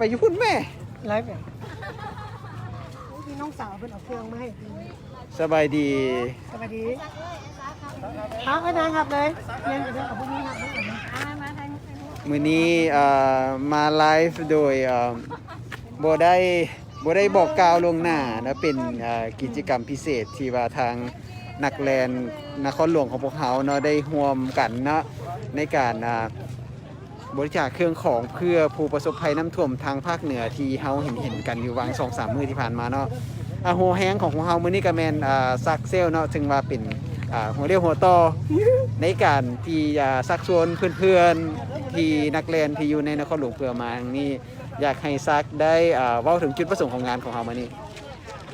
ໄປຢູ່ພຸ້ນແມ່ ໄລບຫຍັງ? ໂອ້ຍ ມີນ້ອງສາວເພິ່ນເອົາເຄື່ອງມາໃຫ້ກິນ. ສະບາຍດີ. ສະບາຍດີ. ເອົາ ເອົານາງຮັບເລີຍ ລຽນໄປເດີ ເອົາຜູ້ຍິງຮັບເລີຍ. ມື້ນີ້ ເອີ ມາໄລຟ໌ໂດຍ ເອີ ບໍ່ໄດ້ ບໍ່ໄດ້ບອກກ່າວລ່ວງໜ້າເນາະ ເປັນ ເອີ ກິດຈະກຳພິເສດທີ່ວ່າທາງນັກແລ່ນນະຄອນຫຼວງຂອງພວກເຮົາເນາະ ໄດ້ຮ່ວມກັນເນາະ ໃນການ ອ່າ ບໍລິຈາກເຄື່ອງຂອງເພື່ອຜູ້ປະສົບໄພນ້ຳຖ້ວມທາງພາກເໜືອທີ່ເຮົາເຫັນໆກັນຢູ່ຫວ່າງສອງສາມມື້ທີ່ຜ່ານມາເນາະ. ອາ ຫົວແຮງຂອງພວກເຮົາມື້ນີ້ກໍແມ່ນ ອາ ຊັກເຊວເນາະ ເຊິ່ງວ່າເປັນ ອາ ຫົວຮຽວຫົວຕໍ່ໃນການທີ່ ອາ ຊັກຊວນເພື່ອນໆ ທີ່ນັກແລ່ນທີ່ຢູ່ໃນນະຄອນຫຼວງເພື່ອມາຄັ້ງນີ້ ຢາກໃຫ້ຊັກໄດ້ ອາ ເວົ້າເຖິງຈຸດປະສົງຂອງງານຂອງເຮົາມື້ນີ້.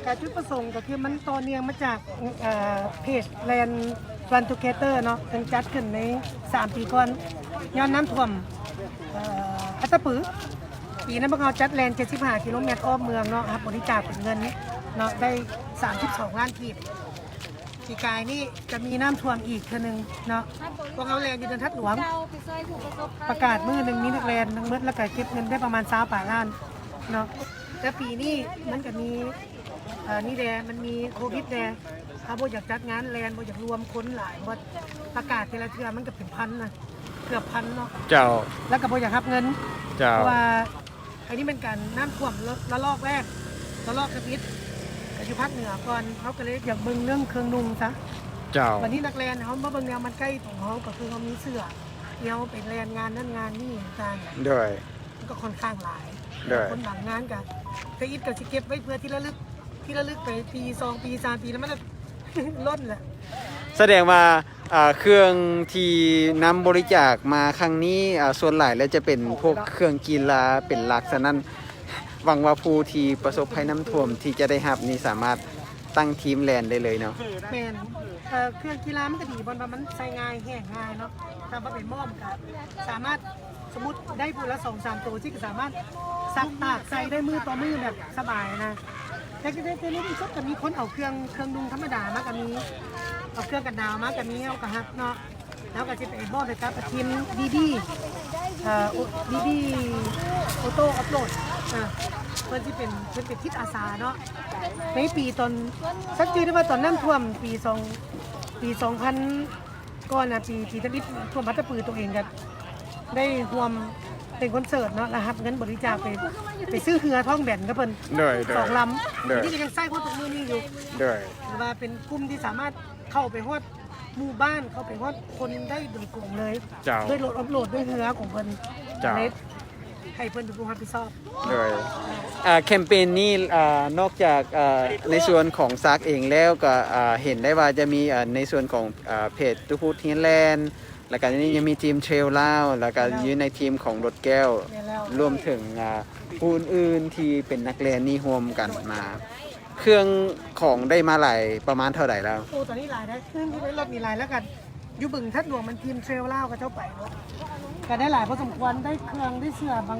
ກະຈຸດປະສົງກໍຄືມັນຕໍ່ເນື່ອງມາຈາກ ເອີ ເພຈ Run Together ເນາະ ເພິ່ນຈັດຂຶ້ນໃນສາມປີກ່ອນ ຍ້ອນນ້ຳຖ້ວມ ເອີ ອັດຕະປື. ປີນັ້ນພວກເຮົາຈັດແລ່ນເຈັດສິບຫ້າກິໂລແມັດອ້ອມເມືອງເນາະ ຮັບບໍລິຈາກເປັນເງິນເນາະ ໄດ້ສາມສິບສອງລ້ານກີບ. ປີກາຍນີ້ຈະມີນ້ຳຖ້ວມອີກເທື່ອໜຶ່ງເນາະ ພວກເຮົາແລ່ນຢູ່ເດີ່ນທັດຫຼວງ ປະກາດມື້ໜຶ່ງມີນັກແລ່ນທັງໝົດ ແລ້ວກະເກັບເງິນໄດ້ປະມານຊາວປາຍລ້ານເນາະ. ແຕ່ປີນີ້ມັນກະມີ ເອີ ນີ້ແດ່ ມັນມີໂຄວິດແດ່ ເຮົາບໍ່ຢາກຈັດງານແລ່ນ ບໍ່ຢາກລວມຄົນຫຼາຍ ເພາະວ່າປະກາດແຕ່ລະເທື່ອມັນກະເປັນພັນນະ ເກືອບພັນເນາະ. ເຈົ້າ. ແລ້ວກະບໍ່ຢາກຮັບເງິນ. ເຈົ້າ. ເພາະວ່າອັນນີ້ແມ່ນການນ້ຳຖ້ວມລະລອກແລກ ລະລອກທຳອິດ ກະຢູ່ພາກເໜືອກ່ອນ ເຮົາກະເລີຍຢາກເບິ່ງເລື່ອງເຄື່ອງນຸ່ງຊະ. ເຈົ້າ. ບາດນີ້ນັກແລ່ນເຮົາມາເບິ່ງແນວມັນໃກ້ໂຕເຮົາ ກະຄືເຮົາມີເສື້ອທີ່ເຮົາໄປແລ່ນງານນັ້ນງານນີ້ຕ່າງໆ ໂດຍ ມັນກໍຄ່ອນຂ້າງຫຼາຍ. ໂດຍ. ຄົນບາງງານກະ ທຳອິດກະຊິເກັບໄວ້ເພື່ອທີ່ລະລຶກ ທີ່ລະລຶກໄປປີສອງປີສາມປີແລ້ວ ມັນກໍລົ້ນແຫຼະ. ສະແດງວ່າ ເອີ ເຄື່ອງທີ່ນຳບໍລິຈາກມາຄັ້ງນີ້ ເອີ ສ່ວນຫຼາຍແລ້ວຈະເປັນພວກເຄື່ອງກິລາເປັນຫຼັກ. ສະນັ້ນ ຫວັງວ່າຜູ້ທີ່ປະສົບໄພນ້ຳຖ້ວມທີ່ຈະໄດ້ຮັບນີ້ສາມາດຕັ້ງທີມແລ່ນໄດ້ເລີຍເນາະ. ແມ່ນ. ເອີ ເຄື່ອງກິລາມັນກະດີບ່ອນວ່າມັນໃຊ້ງ່າຍ ແຫ້ງງ່າຍເນາະ ຖ້າເອົາໄປມ້ອມກະສາມາດ ສົມມຸດໄດ້ຜູ້ລະສອງສາມໂຕ ຊິກະສາມາດຊັກຕາກໃສ່ໄດ້ມື້ຕໍ່ມື້ແບບສະບາຍນະ. ແຕ່ ແຕ່ ແຕ່ໃນທີ່ສຸດກະມີຄົນເອົາເຄື່ອງ ເຄື່ອງນຸ່ງທຳມະດາມາກະມີ ເອົາເຄື່ອງກັນໜາວມາກະມີ ເຮົາກະຮັບເນາະ. ເຮົາກະຊິໄປມອບໃຫ້ກັບທີມ ດີດີ ເອີ ດີດີ Auto Upload ເອີ ເພິ່ນຊິເປັນ ເພິ່ນເປັນຈິດອາສາເນາະ. ໃນປີຕອນ ສັງເກດໄດ້ວ່າຕອນນ້ຳຖ້ວມປີສອງ ປີສອງພັນ ກ່ອນໜ້າປີທີ່ທຳອິດຖ້ວມອັດຕະປື ໂຕເອງກະໄດ້ຮ່ວມເປັນຄົນເສີດເນາະ ແລ້ວຮັບເງິນບໍລິຈາກໄປ ໄປຊື້ເຮືອທ້ອງແບນກັບເພິ່ນ ໂດຍ ໂດຍ ສອງລຳ ໂດຍ ທີ່ກະຍັງໃຊ້ຮອດທຸກມື້ນີ້ຢູ່ ໂດຍ ຖືວ່າເປັນກຸ່ມທີ່ສາມາດເຂົ້າໄປຮອດໝູ່ບ້ານ ເຂົ້າໄປຮອດຄົນໄດ້ໂດຍກົງເລີຍ ເຈົ້າ ດ້ວຍລົດອັບໂຫຼດ ດ້ວຍເຮືອຂອງເພິ່ນ ເຈົ້າ ເລີຍ ໃຫ້ເພິ່ນເປັນຜູ້ຮັບຜິດຊອບ. ໂດຍ ອ່າ ແຄມເປນນີ້ ອ່າ ນອກຈາກ ອ່າ ໃນສ່ວນຂອງຊັກເອງແລ້ວ ກໍ ອ່າ ເຫັນໄດ້ວ່າຈະມີ ອ່າ ໃນສ່ວນຂອງ ອ່າ ເພຈ ຕູພຸດ Highland ແລ້ວກໍນີ້ຍັງມີທີມ Trail ລາວ ແລ້ວກໍ ແມ່ນແລ້ວ ຢູ່ໃນທີມຂອງລົດແກ້ວ ແມ່ນແລ້ວ ລວມເຖິງ ອ່າ ຜູ້ອື່ນໆທີ່ເປັນນັກແລ່ນນີ້ຮ່ວມກັນມາ. ເຄື່ອງຂອງໄດ້ມາຫຼາຍປະມານເທົ່າໃດແລ້ວ? ໂອ້ ຕອນນີ້ຫຼາຍໄດ໋ ເຄື່ອງທີ່ໄດ້ລົດນີ້ຫຼາຍ ແລ້ວກໍຢູ່ບຶງທາດຫຼວງມັນທີມ Trail ລາວເຂົາເຈົ້າໄປເນາະ ກໍໄດ້ຫຼາຍພໍສົມຄວນ ໄດ້ເຄື່ອງ ໄດ້ເສື້ອ ບາງ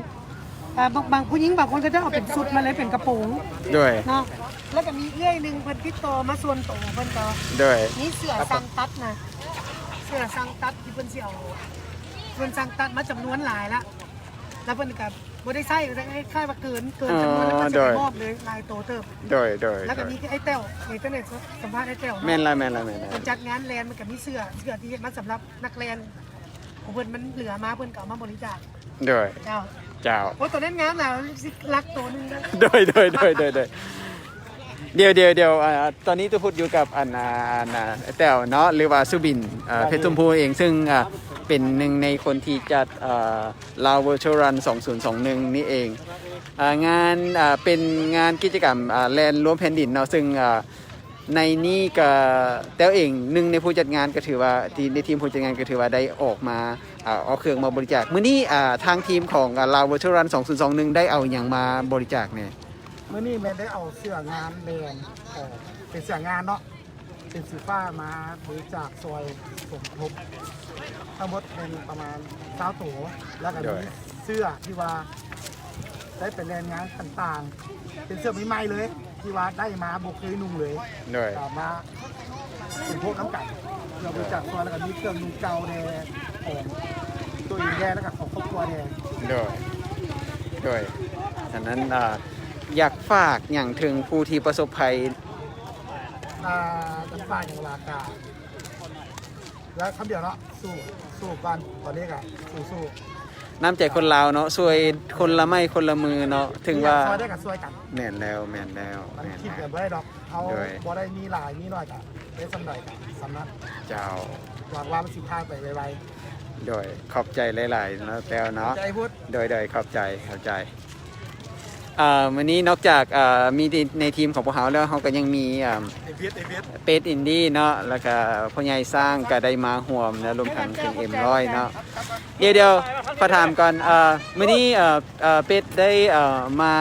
ເອີ ບາງ ບາງຜູ້ຍິງບາງຄົນເຂົາເຈົ້າເອົາເປັນຊຸດມາເລີຍ ເປັນກະໂປງ ໂດຍ ເນາະ ແລ້ວກໍມີເອື້ອຍໜຶ່ງເພິ່ນຕິດຕໍ່ມາສ່ວນໂຕ ເພິ່ນກໍ ໂດຍ ມີເສື້ອສັ່ງຕັດນະ ເສື້ອສັ່ງຕັດທີ່ເພິ່ນຊິເອົາ ເພິ່ນສັ່ງຕັດມາຈຳນວນຫຼາຍລະ ແລ້ວເພິ່ນກໍ ບໍ່ໄດ້ໃຊ້ ແຕ່ຄ້າຍໆວ່າເກີນ ເກີນຈຳນວນ ແລ້ວກໍຊິໄປມອບເລີຍ ຫຼາຍໂຕເຕີບ ໂດຍ ໂດຍ ແລ້ວກໍມີຄືໄອ້ແຕ້ວ ເອີ ຕອນນີ້ສຳພາດໄອ້ແຕ້ວເນາະ ແມ່ນລະ ແມ່ນລະ ແມ່ນລະ ເພິ່ນຈັດງານແລ່ນ ມັນກໍມີເສື້ອ ເສື້ອທີ່ເຮັດມາສຳລັບນັກແລ່ນຂອງເພິ່ນ ມັນເຫຼືອມາ ເພິ່ນກໍເອົາມາບໍລິຈາກ ໂດຍ ເຈົ້າ ເຈົ້າ ໂອ້ ໂຕນັ້ນງາມນະ ຊິລັກໂຕໜຶ່ງເດີ ໂດຍ ໂດຍ ໂດຍ ໂດຍ ໂດຍ ດຽວ ດຽວ ດຽວ ອ່າ ຕອນນີ້ຕູພຸດຢູ່ກັບ ອັນ ອ່າ ອັນ ອ່າ ແຕ້ວເນາະ ຫຼືວ່າສຸບິນ ເອີ ເພັດຊົມພູເອງ ເຊິ່ງ ອ່າ ເປັນໜຶ່ງໃນຄົນທີ່ຈັດ ອ່າ ລາວ Virtual Run ສອງພັນຊາວໜຶ່ງນີ້ເອງ. ອ່າ ງານ ອ່າ ເປັນງານກິດຈະກຳ ອ່າ ແລ່ນລວມແຜ່ນດິນເນາະ ເຊິ່ງ ອ່າ ໃນນີ້ກະແຕ້ວເອງ ໜຶ່ງໃນຜູ້ຈັດງານ ກໍຖືວ່າ ທີ່ ໃນທີມຜູ້ຈັດງານ ກໍຖືວ່າໄດ້ອອກມາ ອ່າ ເອົາເຄື່ອງມາບໍລິຈາກ. ມື້ນີ້ ອ່າ ທາງທີມຂອງ ອ່າ ລາວ Virtual Run ສອງພັນຊາວໜຶ່ງໄດ້ເອົາຫຍັງມາບໍລິຈາກແດ່? ມື້ນີ້ແມ່ນໄດ້ເອົາເສື້ອງານແລ່ນ ເອີ ເປັນເສື້ອງານເນາະ ເປັນສີຟ້າມາບໍລິຈາກຊ່ອຍສົມທົບ ທັງໝົດແມ່ນປະມານຊາວໂຕ ແລ້ວກໍມີ ໂດຍ ເສື້ອທີ່ວ່າໄດ້ໄປແລ່ນງານຕ່າງໆ ເປັນເສື້ອໃໝ່ໆເລີຍ ທີ່ວ່າໄດ້ມາບໍ່ເຄີຍນຸ່ງເລີຍ ໂດຍ ກໍມາສົມທົບນຳກັນ ເພື່ອບໍລິຈາກຊ່ອຍ ແລ້ວກໍມີເຄື່ອງນຸ່ງເກົ່າແດ່ ຂອງຕົວເອງແດ່ ແລ້ວກໍຂອງຄອບຄົວແດ່ ໂດຍ ໂດຍ ສະນັ້ນ ອ່າ ຢາກຝາກຫຍັງເຖິງຜູ້ທີ່ປະສົບໄພ? ອ່າ ຈະຝາກຫຍັງລະກະ ແລ້ວຄຳດຽວເນາະ ສູ້ ສູ້ກ່ອນ ຕອນນີ້ກະສູ້ໆ ນ້ຳໃຈຄົນລາວເນາະ ຊ່ວຍຄົນລະໄມ້ຄົນລະມືເນາະ ເຖິງວ່າ ຊ່ວຍໄດ້ກະຊ່ວຍກັນ ແມ່ນແລ້ວ ແມ່ນແລ້ວ ມັນ ແມ່ນ ຄິດແລ້ວ ກັນບໍ່ໄດ້ດອກ ເຮົາ ໂດຍ ບໍ່ໄດ້ມີຫຼາຍມີໜ້ອຍກະໄດ້ສ່ຳໃດກະສ່ຳນັ້ນ ເຈົ້າ ຫວັງວ່າມັນຊິຜ່ານໄປໄວໆ ໂດຍ ຂອບໃຈຫຼາຍໆເນາະ ແຕ້ວເນາະ ໃຈພຸດ ໂດຍ ໂດຍ ຂອບໃຈ ຂອບໃຈ. ເອີ ມື້ນີ້ນອກຈາກ ເອີ ມີໃນທີມຂອງພວກເຮົາແລ້ວ ເຮົາກໍຍັງມີ ເອີ ເອເວດ ເອເວດ ເປັດອິນດີເນາະ ແລ້ວກໍພໍ່ໃຫຍ່ຊ້າງກໍໄດ້ມາຮ່ວມ ແລະ ລວມທັງເຖິງເອັມຮ້ອຍເນາະ. ດຽວ ດຽວຂໍຖາມກ່ອນ ເອີ ມື້ນີ້ ເອີ ເອີ ເປັດໄດ້ ເອີ ມາ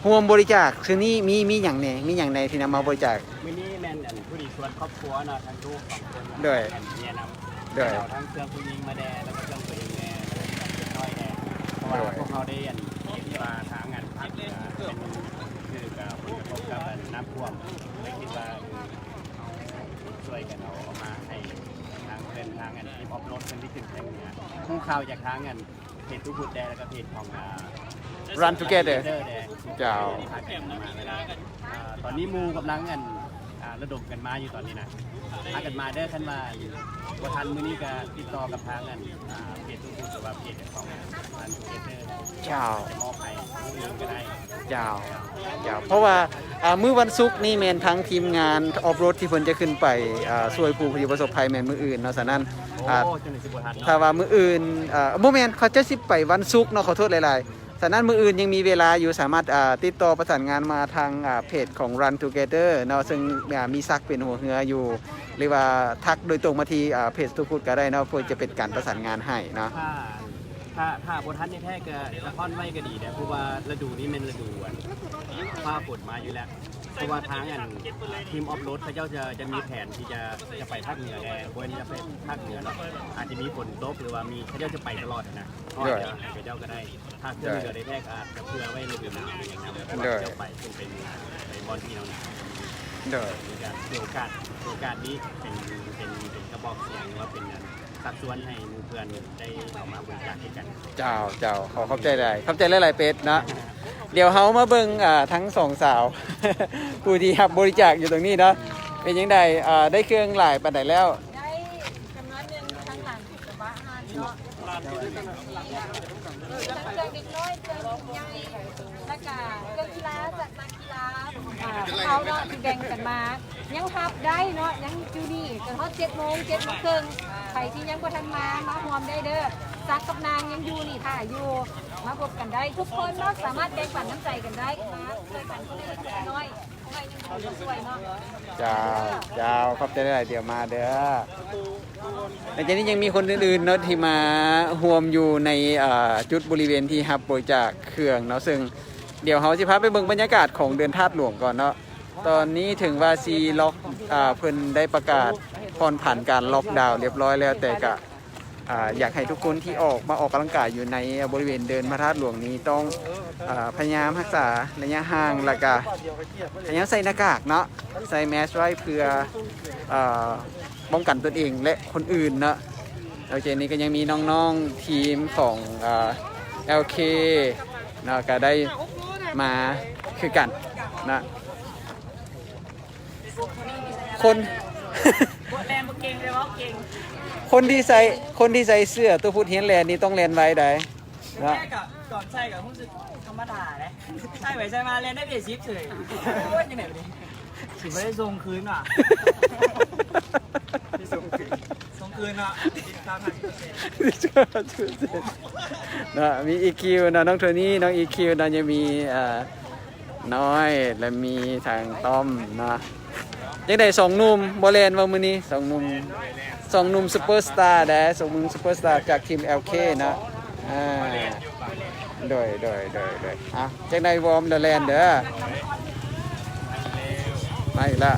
ຮ່ວມບໍລິຈາກ ຄືນີ້ມີ ມີຫຍັງແດ່ ມີຫຍັງແດ່ທີ່ນຳມາບໍລິຈາກ? ມື້ນີ້ແມ່ນ ອັນ ຜູ້ດີຊວນຄອບຄົວເນາະ ທັງລູກສອງຄົນ ໂດຍ ແລະເມຍນຳ ໂດຍ ເອົາທັງເຄື່ອງຜູ້ຍິງມາແດ່ ແລ້ວກໍເຄື່ອງຕົວເອງແດ່ ແລ້ວກໍເຄື່ອງເດັກນ້ອຍແດ່ ເພາະວ່າ ໂດຍ ພວກເຮົາໄດ້ ອັນ ເຫັນວ່າທາງ ອັນ ພາກເໜືອເປັນ ຖືກ ເອີ ຜົນກະທົບກັບ ອັນ ນ້ຳຖ້ວມ ເລີຍຄິດວ່າ ເຮົາຊ່ວຍກັນເອົາ ເອົາມາໃຫ້ທາງເພິ່ນ ທາງ ອັນ ທີມອອຟໂຣດເພິ່ນໄດ້ຂຶ້ນໄປເໜືອ ຮູ້ຂ່າວຈາກທາງ ອັນ ເພຈຕູ້ພຸດແດ່ ແລ້ວກໍເພຈຂອງ ອ່າ Run Together ແດ່ ເຈົ້າ ພາກັນມາເວລາ ອ່າ ຕອນນີ້ໝູ່ກຳລັງ ອັນ ອ່າ ລະດົມກັນມາຢູ່ຕອນນີ້ນະ ພາກັນມາເດີ ຄັນວ່າບໍ່ທັນມື້ນີ້ກໍຕິດຕໍ່ກັບທາງ ອັນ ອ່າ ເພຈຕູ້ພຸດ ຫຼືວ່າເພຈຂອງ Run Together ເຈົ້າ ຈະມອບໃຫ້ຜູ້ອື່ນກໍໄດ້ ເຈົ້າ ເຈົ້າ ເພາະວ່າ ອ່າ ມື້ວັນສຸກນີ້ແມ່ນທາງທີມງານອອຟໂຣດທີ່ເພິ່ນຈະຂຶ້ນໄປ ອ່າ ຊ່ວຍຜູ້ທີ່ປະສົບໄພແມ່ນມື້ອື່ນເນາະ ສະນັ້ນ ໂອ້ ອ່າ ຈັ່ງໃດຊິບໍ່ທັນເນາະ ຖ້າວ່າມື້ອື່ນ ອ່າ ບໍ່ແມ່ນ ເຂົາເຈົ້າຊິໄປວັນສຸກເນາະ ຂໍໂທດຫຼາຍໆ. ສະນັ້ນມື້ອື່ນຍັງມີເວລາຢູ່ ສາມາດ ອ່າ ຕິດຕໍ່ປະສານງານມາທາງ ອ່າ ເພຈຂອງ Run Together ເນາະ ເຊິ່ງ ອ່າ ມີສັກເປັນຫົວເຮືອຢູ່ ຫຼືວ່າທັກໂດຍຕົງມາທີ່ ອ່າ ເພຈຕູ້ພຸດກໍໄດ້ເນາະ ເພື່ອຈະເປັນການປະສານງານໃຫ້ເນາະ. ຖ້າ ຖ້າ ຖ້າບໍ່ທັນແທ້ໆ ກໍສະທ້ອນໄວ້ກໍດີແດ່ ເພາະວ່າລະດູນີ້ແມ່ນລະດູ ອັນ ຟ້າຝົນມາຢູ່ແລ້ວ ເພາະວ່າທາງ ອັນ ທີມອອຟໂຣດເຂົາເຈົ້າຈະ ຈະມີແຜນທີ່ຈະ ຈະໄປພາກເໜືອແດ່ ບໍ່ແມ່ນຈະໄປພາກເໜືອເນາະ ອາດຈະມີຝົນຕົກ ຫຼືວ່າມີ ເຂົາເຈົ້າຈະໄປຕະຫຼອດຫັ້ນນະ ເຂົາອາດຈະໃຫ້ເຂົາເຈົ້າກໍໄດ້ ຖ້າເຄື່ອງເຮືອໄດ້ແທ້ ກໍອາດຈະເພື່ອໄວ້ລະດູໜາວ ແລ້ວເຂົາເຈົ້າໄປຂຶ້ນໄປເໜືອ ໄປບ່ອນທີ່ໜາວໆ ໂດຍ ນີ້ກໍຖືໂອກາດ ຖືໂອກາດນີ້ເປັນ ເປັນ ເປັນກະບອກສຽງ ຫຼືວ່າເປັນ ອັນ ຊັກຊວນໃຫ້ໝູ່ເພື່ອນໄດ້ເຂົ້າມາບໍລິຈາກຄືກັນ. ເຈົ້າ ເຈົ້າ ຂໍຂອບໃຈຫຼາຍ ຂອບໃຈຫຼາຍໆ ເປັດເນາະ. ດຽວເຮົາມາເບິ່ງ ອ່າ ທັງສອງສາວ ຜູ້ທີ່ຮັບບໍລິຈາກຢູ່ຕົງນີ້ເນາະ ເປັນຈັ່ງໃດ ອ່າ ໄດ້ເຄື່ອງຫຼາຍປານໃດແລ້ວ? ໄດ້ຈຳນວນໜຶ່ງທາງຫຼັງກະບະຫັ້ນເນາະ ທັງເຄື່ອງເດັກນ້ອຍ ເຄື່ອງໃຫຍ່ ແລ້ວກະເຄື່ອງກິລາ ຈັກໜັກ ກິລາ ອ່າ ພວກເຮົາເນາະ ທີ່ແບ່ງກັນມາ ຍັງຮັບໄດ້ເນາະ ຍັງຢູ່ນີ້ຈົນຮອດເຈັດໂມງ ເຈັດໂມງເຄິ່ງ ໃຜທີ່ຍັງບໍ່ທັນມາ ມາຮ່ວມໄດ້ເດີ ສັກກັບນາງຍັງຢູ່ນີ້ຖ້າຢູ່ ມາພົບກັນໄດ້ ທຸກຄົນເນາະ ສາມາດແບ່ງປັນນ້ຳໃຈກັນໄດ້ ມາຊ່ວຍກັນຄົນລະເລັກຄົນລະນ້ອຍ ເຈົ້າ ເຈົ້າ ຂອບໃຈຫຼາຍໆ ດຽວມາເດີ. ຫຼັງຈາກນີ້ຍັງມີຄົນອື່ນໆ ເນາະ ທີ່ມາຮ່ວມຢູ່ໃນ ເອີ ຈຸດບໍລິເວນທີ່ຮັບບໍລິຈາກເຄື່ອງເນາະ ເຊິ່ງດຽວເຮົາຊິພາໄປເບິ່ງບັນຍາກາດຂອງເດີ່ນທາດຫຼວງກ່ອນເນາະ. ຕອນນີ້ເຖິງວ່າຊິລັອກ ເອີ ເພິ່ນໄດ້ປະກາດຜ່ອນຜັນການລັອກດາວລຽບຮ້ອຍແລ້ວ ແຕ່ກະ ອ່າ ຢາກໃຫ້ທຸກຄົນທີ່ອອກ ມາອອກກຳລັງກາຍຢູ່ໃນບໍລິເວນເດີ່ນພະທາດຫຼວງນີ້ ຕ້ອງ ອ່າ ພະຍາຍາມຮັກສາໄລຍະຫ່າງ ແລ້ວກະພະຍາຍາມໃສ່ໜ້າກາກເນາະ ໃສ່ແມສໄວ້ເພື່ອ ອ່າ ປ້ອງກັນຕົນເອງ ແລະ ຄົນອື່ນເນາະ. ໂອເຄ ນີ້ກໍຍັງມີນ້ອງໆ ທີມຂອງ ອ່າ ແອລເຄ ເນາະ ກໍໄດ້ມາຄືກັນເນາະ. ຄົນ ແລ່ນບໍ່ເກັ່ງ ແຕ່ເວົ້າເກັ່ງ. ຄົນທີ່ໃສ່ ຄົນທີ່ໃສ່ເສື້ອຕູ້ພຸດຮຽນແລ່ນນີ້ຕ້ອງແລ່ນໄວໃດ໋ເນາະ. ແມ່ກໍຕອນໃສ່ກໍຮູ້ສຶກທຳມະດາເດ້ ໃສ່ໄປໃສ່ມາແລ່ນໄດ້ເບສິກເສີຍ. ໂອ້ຍ ຈັ່ງໃດບັດນີ້ ຊິບໍ່ໄດ້ສົ່ງຄືນຫວາ ໄດ້ສົ່ງຄືນ ສົ່ງຄືນເນາະ ຕິດຕາມຫ້າສິບເປີເຊັນ ເນາະ. ມີອີຄິວເນາະ ນ້ອງໂທນີ້ ນ້ອງອີຄິວເນາະ ຍັງມີ ເອີ ນ້ອຍ ແລະ ມີທາງຕ້ອມເນາະ. ຈັ່ງໃດສອງໜຸ່ມ ບໍ່ແລ່ນບໍ່ມື້ນີ້ ສອງໜຸ່ມ ສອງໜຸ່ມຊຸບເປີສະຕາເດ້ ສອງໜຸ່ມຊຸບເປີສະຕາຈາກທີມແອລເຄເນາະ. ອ່າ ໂດຍ ໂດຍ ໂດຍ ໂດຍ. ອ່ະ ຈັ່ງໃດວອມແລ້ວແລ່ນເດີ ມາອີກລະ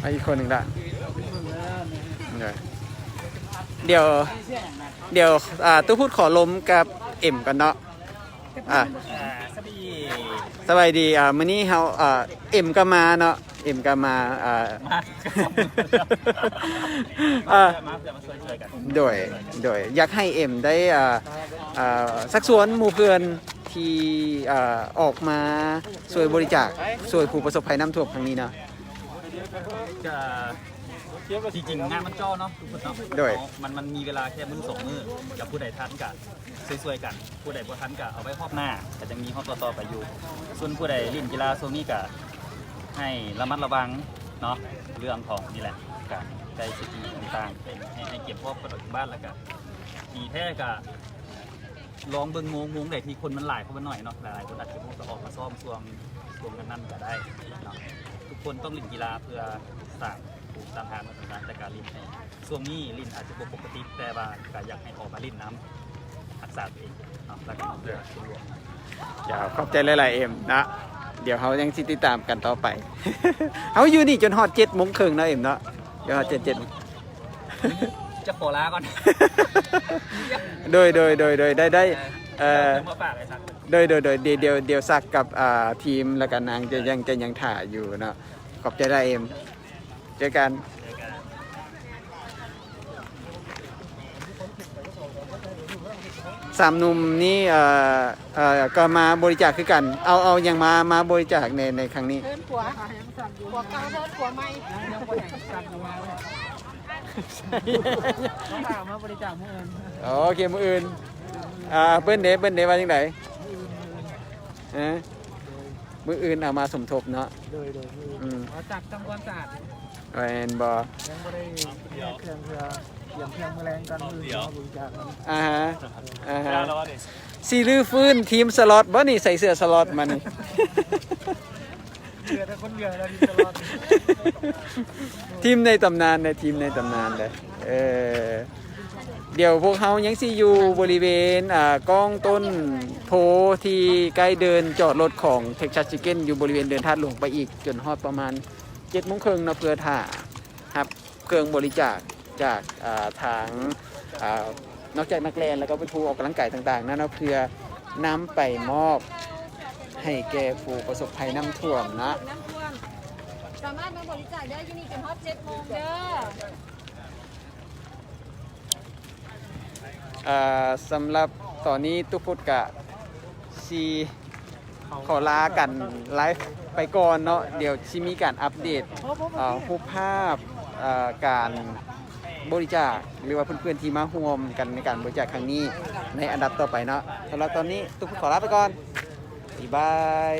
ມາອີກຄົນໜຶ່ງລະ ໂດຍ. ດຽວ ດຽວ ອ່າ ຕູ້ພຸດຂໍລົມກັບເອັມກ່ອນເນາະ. ອ່າ ສະບາຍດີ ສະບາຍດີ. ອ່າ ມື້ນີ້ເຮົາ ອ່າ ເອັມກໍມາເນາະ ເອັມກໍມາ ອ່າ ມາ ອ່າ ມາເພື່ອມາຊ່ວຍໆກັນ. ໂດຍ ໂດຍ ຢາກໃຫ້ເອັມໄດ້ ອ່າ ອ່າ ຊັກຊວນໝູ່ເພື່ອນ ທີ່ ເອີ ອອກມາຊ່ວຍບໍລິຈາກ ຊ່ວຍຜູ້ປະສົບໄພນ້ຳຖ້ວມຄັ້ງນີ້ເນາະ. ກະ ທີ່ຈິງງານມັນຈໍ້ເນາະ ທຸກຄົນເນາະ ໂດຍ ເນາະ ມັນ ມັນມີເວລາແຄ່ມື້ສອງມື້ ກະຜູ້ໃດທັນກະຊ່ວຍໆກັນ ຜູ້ໃດບໍ່ທັນກະເອົາໄວ້ຮອບໜ້າ ກະຍັງມີຮອບຕໍ່ໆໄປຢູ່. ສ່ວນຜູ້ໃດຫຼິ້ນກິລາຊ່ວງນີ້ກະໃຫ້ລະມັດລະວັງເນາະ ເລື່ອງຂອງນີ້ແຫຼະ ການໃຊ້ສະຕິຕ່າງໆ ໃຫ້ ໃຫ້ ໃຫ້ກຽມພ້ອມກັນອອກຈາກບ້ານ ແລ້ວກະດີແທ້ກະ ລອງເບິ່ງໂມງ ໂມງໃດທີ່ຄົນມັນຫຼາຍ ຄົນມັນໜ້ອຍເນາະ ຫຼາຍໆຄົນອາດຈະບໍ່ ກະອອກມາຊ້ອມຊ່ວງ ຊ່ວງນັ້ນໆກະໄດ້ເນາະ. ທຸກຄົນຕ້ອງຫຼິ້ນກິລາເພື່ອສ້າງພູມຕ້ານທານ ແລະ ຕ້ານການຫຼິ້ນໃຫ້ ຊ່ວງນີ້ຫຼິ້ນອາດຈະບໍ່ປົກກະຕິ ແຕ່ວ່າກະຢາກໃຫ້ອອກມາຫຼິ້ນນຳ ຮັກສາຕົວເອງເນາະ ແລ້ວກະເພື່ອສ່ວນລວມ. ເຈົ້າ ຂອບໃຈຫຼາຍໆ ເອັມ ເນາະ ດຽວເຮົາຍັງຊິຕິດຕາມກັນຕໍ່ໄປ. ເຮົາຢູ່ນີ້ຈົນຮອດເຈັດໂມງເຄິ່ງເນາະ ເອັມ ເນາະ ຈົນຮອດເຈັດ ເຈັດ ຈະຂໍລາກ່ອນ. ໂດຍ ໂດຍ ໂດຍ ໂດຍ ໄດ້ ໄດ້ ເອີ ເອີ ເອີ ມາຝາກໄອ້ສັກ ໂດຍ ໂດຍ ໂດຍ ດຽວ ດຽວ ດຽວສັກກັບ ອ່າ ທີມ ແລ້ວກະນາງຈະຍັງ ຈະຍັງຖ້າຢູ່ເນາະ. ຂອບໃຈຫຼາຍ ເອັມ ເຈີກັນ. ເຈີກັນ. ສາມໜຸ່ມນີ້ ເອີ ເອີ ກະມາບໍລິຈາກຄືກັນ. ເອົາ ເອົາຫຍັງມາ ມາບໍລິຈາກໃນ ໃນຄັ້ງນີ້? ເທິນຂົວ ຂົວເກົ່າເທິນຂົວໃໝ່. ມາບໍລິຈາກມື້ອື່ນ. ໂອເຄ ມື້ອື່ນ. ອ່າ ເພິ່ນເດ ເພິ່ນເດ ວ່າຈັ່ງໃດ? ມື້ອື່ນ ມື້ອື່ນ ເອີ ມື້ອື່ນເອົາມາສົມທົບເນາະ. ໂດຍ ໂດຍ ມື້ອື່ນ ອືມ ມາຈັດທຳຄວາມສະອາດ. ແມ່ນບໍ່? ຍັງບໍ່ໄດ້ເຄື່ອງເພື່ອ ຕຽມເຄື່ອງມື້ແລງກ່ອນ ມື້ອື່ນເຮົາບໍລິຈາກ. ອ່າຮະ ອ່າຮະ ຊິຮື້ຟື້ນທີມສະລັອດບໍ່ນີ້? ໃສ່ເສື້ອສະລັອດມານີ້. ເຫຼືອແຕ່ຄົນດຽວແລ້ວ ທີມສະລັອດ. ທີມໃນຕຳນານເດ້ ທີມໃນຕຳນານເດ້. ເອີ ດຽວພວກເຮົາຍັງຊິຢູ່ບໍລິເວນ ອ່າ ກ້ອງຕົ້ນໂພທີ່ໃກ້ເດີ່ນຈອດລົດຂອງ Texas Chicken ຢູ່ບໍລິເວນເດີ່ນທາດຫຼວງໄປອີກ ຈົນຮອດປະມານເຈັດໂມງເຄິ່ງເນາະ ເພື່ອຖ້າຮັບເຄື່ອງບໍລິຈາກຈາກ ອ່າ ທາງ ອ່າ ນອກຈາກນັກແລ່ນ ແລ້ວກໍເປັນຜູ້ອອກກຳລັງກາຍຕ່າງໆນັ້ນເນາະ ເພື່ອນຳໄປມອບໃຫ້ແກ່ຜູ້ປະສົບໄພນ້ຳຖ້ວມເນາະ. ນ້ຳຖ້ວມ ສາມາດມາບໍລິຈາກໄດ້ຢູ່ນີ້ຈົນຮອດເຈັດໂມງເດີ. ເອີ ສຳລັບຕອນນີ້ຕຸກພຸດກະຊິຂໍລາກັນໄລຟ໌ໄປກ່ອນເນາະ. ດຽວຊິມີການອັບເດດ ເອີ ຮູບພາບ ເອີ ການບໍລິຈາກ ຫຼືວ່າເພື່ອນໆທີ່ມາຮ່ວມກັນໃນການບໍລິຈາກຄັ້ງນີ້ ໃນອັນດັບຕໍ່ໄປເນາະ. ສຳລັບຕອນນີ້ຕຸກພຸດຂໍລາໄປກ່ອນ. ບາຍບາຍ.